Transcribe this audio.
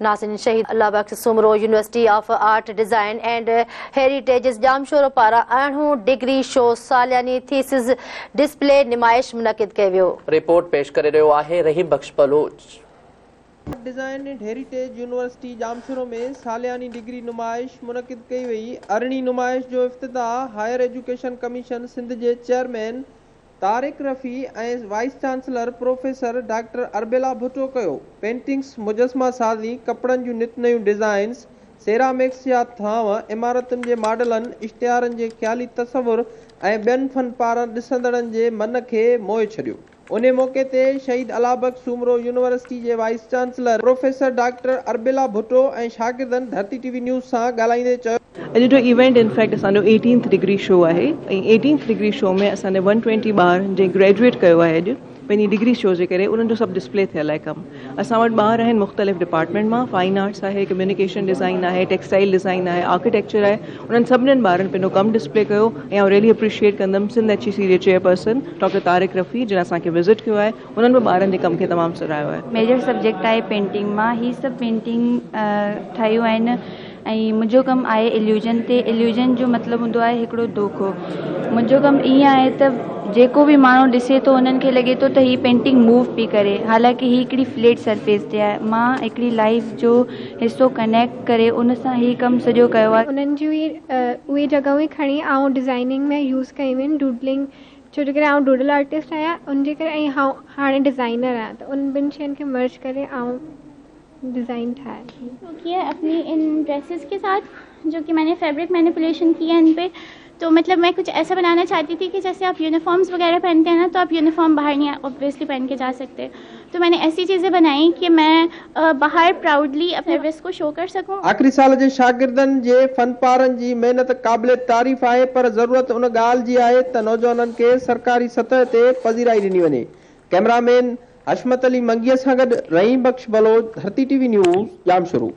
ناظرين Shaheed Allah Bakhsh Soomro university of art design and heritages Jamshoro پاران ارڙهون degree show سالياني thesis display نمائش منعقد ڪيو ويو. رپورٽ پيش ڪري رهيو آهي Rahim Bakhsh Baloch. Art design and heritage university Jamshoro ۾ سالياني ڊگري نمائش منعقد ڪئي وئي. ارڙهين نمائش جو افتتاح هائير ايجوڪيشن ڪميشن سنڌ جي chairman Tariq Rafi ۽ vice chancellor professor doctor Arbela Bhutto ڪيو. پينٽنگز، مجسما سازي، ڪپڙن جون نت نيون ڊزائنز، سيرامڪس جا ٿانو، عمارتن جي ماڊلن، اشتهارن جي خيالي تصور ۽ ٻين فن پارن ڏسندڙن جي من کي موهي ڇڏيو. انهي موقعي تي شهيد الله بخش سومرو يونيورسٽي جي vice chancellor professor doctor Arbela Bhutto ۽ شاگردن ڌرتي ٽي وي نيوز سان ڳالهائيندي چيو. اڄ جو ايونٽ ان فيڪٽ اسان جو ايٽينٿ ڊگري شو آهي ۽ ايٽينٿ ڊگري شو ۾ اسان جي ون ٽوئنٽي ٻار جنهن گريجوئيٽ ڪيو آهي اڄ پنهنجي ڊگري شو جي ڪري انهن جو سڀ ڊسپلي ٿيل آهي ڪم اسان وٽ ٻار آهن مختلف ڊپارٽمينٽ مان فائن آرٽس آهي ڪميونيڪيشن ڊزائن آهي ٽيڪسٽائل ڊزائن آهي آرڪيٽيڪچر آهي انهن سڀنين ٻارن پنهنجو ڪم ڊسپلي ڪيو ۽ آئون ريلي اپريشيئيٽ ڪندم سنڌ ايڇ اي سي جي چيئرپرسن ڊاڪٽر طارق رفيع جن اسان کي وزٽ ڪيو آهي انهن به ٻارن جي ڪم کي تمام سراهيو آهي. ميجر سبجيڪٽ آهي پينٽنگ مان هي سڀ پينٽنگ ٺاهيون آهن ۽ منهنجو ڪم آهي اليوزن تي اليوزن جو مطلب هوندو آهي هڪڙو دوکو منهنجو ڪم ائين آهي ته جيڪو به ماڻهو ڏسي ٿو انهن کي لڳي ٿو ته هي پينٽنگ موو پئي ڪري حالانڪه هي هڪڙي فليٽ سرفيس تي آهي مان هڪڙي لائيف جو حصو ڪنيڪٽ ڪري ان سان هي ڪم سڄو ڪيو آهي. انهن جون ئي اهي جڳهيون ئي کڻي آئون ڊزائننگ ۾ يوز ڪيون آهن ڊوڊلنگ ڇو جي ڪري آئون ڊوڊل آرٽسٽ آهيان ان جي ڪري ۽ هاڻي ڊزائنر آهيان ته ان ٻن شين کي مرج ڪري آئون डिज़ाइन ठाया वो किया है अपनी इन ड्रेसेस के साथ जो कि मैंने फैब्रिक मैनिपुलेशन किया है इन पे तो मतलब मैं कुछ ऐसा बनाना चाहती थी कि जैसे आप यूनिफॉर्म्स वगैरह पहनते हैं ना तो आप यूनिफॉर्म बाहर नहीं ऑब्वियसली पहन के जा सकते तो मैंने ऐसी चीज़ें बनाई कि मैं बाहर प्राउडली अपने ड्रेस को शो कर सकूं। आख़िरी साल जे शागिर्दनि जे फनपारनि जी محنت قابل تعريف آهي پر ضرورت ان ڳالهه جي آهي ته نوجوانن کي سرڪاري سطح تي پذيرائي ڏني وڃي. ڪئميرا مين حشمت علي منگيء سان گڏ Rahim Bakhsh Baloch, Dharti T V news, Jamshoro.